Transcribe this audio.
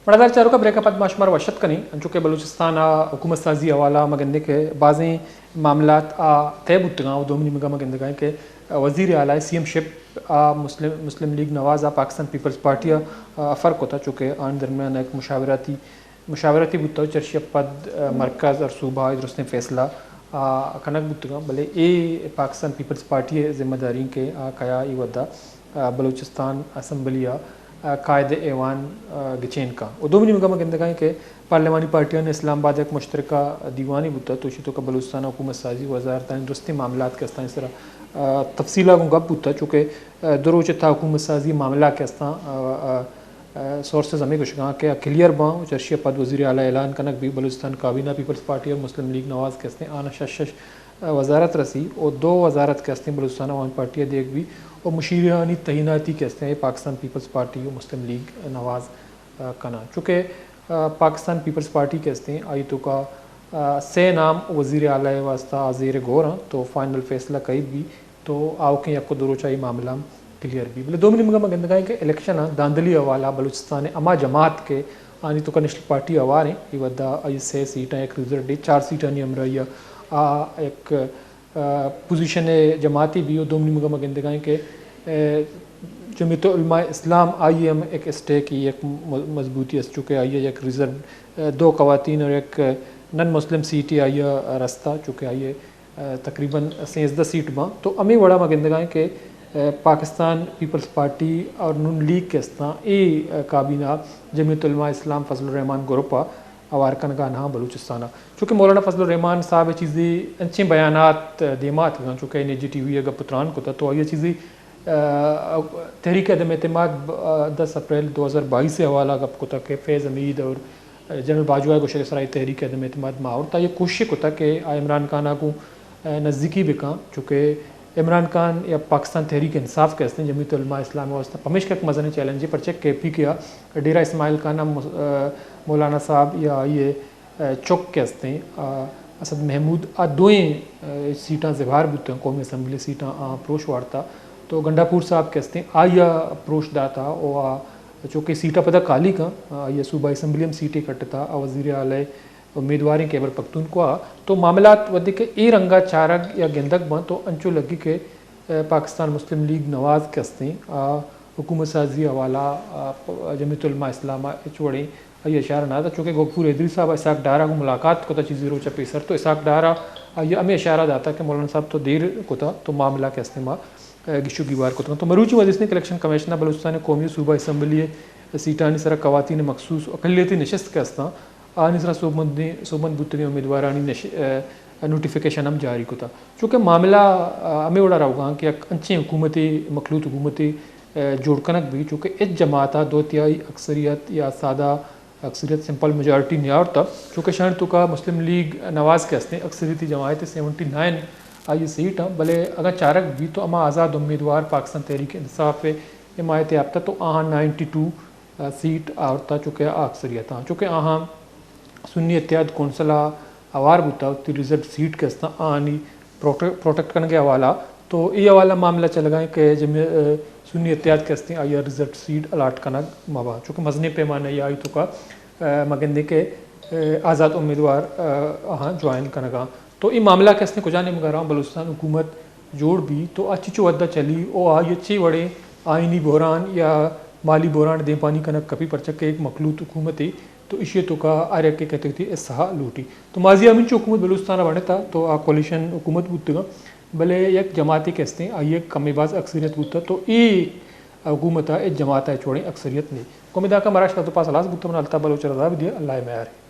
مڑادار چاروکاں، بریک ءَ پد ما شمارا وش اتک کنیں۔ انچو کہ بلوچستان ءَ حکومت سازی ءِ حوالہ ءَ ما گندیں کہ بازیں معاملات ءَ طے بوتگاں، و دومی نیمگ ءَ ما گندگائیں کہ وزیر اعلیٰ سی ایم شپ ءَ مسلم، مسلم لیگ نواز ءَ پاکستان پیپلز پارٹی ءَ آفر کتا، چونکہ آنی درمیان یک مشاوراتی، مشاورتے بوتا، و چرشی ءَ پد مرکز اور صوبہ ءَ درستیں فیصلہ کنگ بوتگاں، بلے اے پاکستان پیپلز پارٹی ءِ ذمہ داری کہ آ کیا اے وھد ءَ بلوچستان اسمبلی ءَ قائد ایوان گچین کن۔ و دومی نیمگ ءَ ما گندگائیں کہ پارلیمانی پارٹیانی اسلام آباد ءَ یک مشترکہ دیوانے بوتا، تو ایشی توکا بلوچستان ءِ حکومت سازی وزارتانی درستیں معاملات کہ استاں، سرا تفصیل ءَ گوں گپ بوتا، چونکہ دو روچ ءِ تھا حکومت سازی معاملہ کہ استاں، سورسز ہمے گوشگاں کہ آ کلیئر باں، و چرشی ءَ پد وزیر اعلیٰ اعلان کنگ بی، بلوچستان کابینہ پیپلز پارٹی اور مسلم لیگ نواز کہ استیں آناں شش شش وزارت رسی، و دو وزارت کہ استیں بلوچستان عوامی پارٹی ءَ دیگ بی، و مشیرانی تعیناتی کہ استیں پاکستان پیپلز پارٹی و مسلم لیگ نواز کناں۔ چونکہ پاکستان پیپلز پارٹی کہ استیں آئی توکا سے نام وزیر اعلیٰ ءِ واسطہ آ زیر غور آں، تو فائنل فیصلہ کئی بی، تو آوکیں یک و دو روچ ءَ اے معاملہ ہم کلیئر بی۔ بلے دومی نیمگ ءَ ما گندگائیں کہ الیکشن ءَ دھاندلی ءِ حوالہ بلوچستان ءِ ہما جماعت کہ آنی توکا نیشنل پارٹی ہوار ایں، اے وھد ءَ آئی ءَ سے سیٹاں، یک ریزرٹ ڈے، چار سیٹانی ہمراہی ءَ آ یک پوزیشن ءِ جماعتے بی، و دومی نیمگ ءَ ما گندگائیں کہ جمعیت علماء اسلام آئی ءِ ہم یک اسٹیک، یک مضبوطی است، چونکہ آئی ءَ یک ریزرٹ، دو خواتین اور یک نان مسلم سیٹے آئی ءَ رستا، چونکہ آئی ءَ تقریباً سیزدہ سیٹ باں۔ تو ہمے وڑا ما گندگائیں کہ پاکستان پیپلز پارٹی اور نون لیگ کہ استاں، اے کابینہ جمعیت علماء اسلام فضل الرحمان گروپ ءَ ہوار کنگا نہ بلوچستان ءَ۔ چونکہ مولانا فضل الرحمان صاحب ءِ چیزے انچیں بیانات دیما اتکگاں، چونکہ این ای جی ٹی وی ءَ گپ و تران کتا، تو آئی ءَ چیزے تحریک عدم اعتماد دس اپریل دو ہزار بائیس ءِ حوالہ گپ کتا کہ فیض حمید اور جنرل باجوہ ءِ گوشگ ءِ سرا اے تحریک عدم اعتماد ما آورتا، یہ کوشش کتا کہ آ عمران خان ءَ گوں نزیکی بکاں، چونکہ عمران خان یا پاکستان تحریک انصاف کہ استیں جمعیت علماء اسلام ءِ واسطہ پمیشکا یک مزنیں چیلنجے، پرچہ کہ کے پی کے ءَ ڈیرہ اسماعیل خان ءَ مولانا صاحب یا آئی ءِ چک کہ استیں اسد محمود، آ دوئیں سیٹاں زبہر بوتاں، قومی اسمبلی سیٹاں آ پروش وارتا، تو گنڈا پور صاحب کہ استیں آئی ءَ پروش داتا، و آ چونکہ سیٹاں پدا خالی کن، آئی ءَ صوبہ اسمبلی ہم سیٹے کٹتا، آ وزیر اعلیٰ ءِ امیدواریں خیبر پختونخوا۔ تو معاملات وھدے کہ اے رنگا چارگ یا گندگ باں تو انچو لگی کہ پاکستان مسلم لیگ نواز کہ استیں آ حکومت سازی حوالہ جمعیت علماء اسلام ءَ ہچ وڑیں آئی اشارہ نہ داتا، چونکہ گوکپور حیدری صاحب ءَ اسحاق ڈار ءَ گوں ملاقات کتا چیزے روچ ءَ پیسر، تو اسحاق ڈار ءَ آئی ءَ ہمے اشارہ داتا کہ مولانا صاحب تو دیر کتا، تو معاملہ کہ استیں ما گیش و گیوار کتگ۔ تو مروچی ما دیستیں کہ الیکشن کمیشن ءَ بلوچستان ءِ قومی و صوبہ اسمبلی ءِ سیٹانی سرا خواتین مخصوص اقلیتی نشست کہ استاں، آنی سرا سوبمندیں، سوبمند بوتگیں امیدوارانی نش-، نوٹیفیکیشن ہم جاری کتا۔ چونکہ معاملہ ہمے وڑا روگاں کہ یک انچیں حکومتے، مخلوط حکومتے جوڑ کنگ بی، چونکہ ہچ جماعت ءَ دو تہائی اکثریت یا سادہ اکثریت، سمپل میجارٹی نیاورتا، چونکہ شان توکا مسلم لیگ نواز کہ استیں اکثریتی جماعت، سیونٹی نائن آئی سیٹ آں، بلے اگاں چارگ بی تو ہما آزاد امیدوار پاکستان تحریک انصاف ءِ حمایت یافتہ تو آہاں نائنٹی ٹو سیٹ آورتا، چونکہ آ اکثریت آں، چونکہ آہاں سنی اتحاد کونسل ءَ ہوار بوتا، وتی ریزرٹ سیٹ کہ استاں آہانی پروٹیکٹ کنگ ءِ حوالہ، تو اے حوالہ معاملہ چلگا ایں کہ جمعی-، سنی اتحاد کہ استیں آئی ءَ ریزرٹ سیٹ الاٹ کنگ مہ با، چونکہ مزنیں پیمانہ ءَ آئی توکا ما گندیں کہ آزاد امیدوار آہاں جوائن کنگا۔ تو اے معاملہ کہ استیں کجا نیمگا رواں، بلوچستان حکومت جوڑ بی تو آ چچو وھدا چلی، او آئی ءَ چے وڑیں آئینی بحران یا مالی بحران دیمپانی کنگ کپی، پرچہ کہ یک مخلوط حکومتے تو ایشی توکا ہر یکے کہتے وتی حصہ لوٹی۔ تو ماضی ہمینچو حکومت بلوچستان ءَ بنتا تو آ کولیشن حکومت بوتگا، بلے یک جماعتے کہ استیں آئی ءَ کمے باز اکثریت بوتا، تو اے حکومت ءَ اے جماعت ءَ چوڑیں اکثریت نہیں۔ کمیداں کہ مراش تو پاس ہلاس بوتا، من الطاف بلوچ رضا بھی دیا، اللہ مہر۔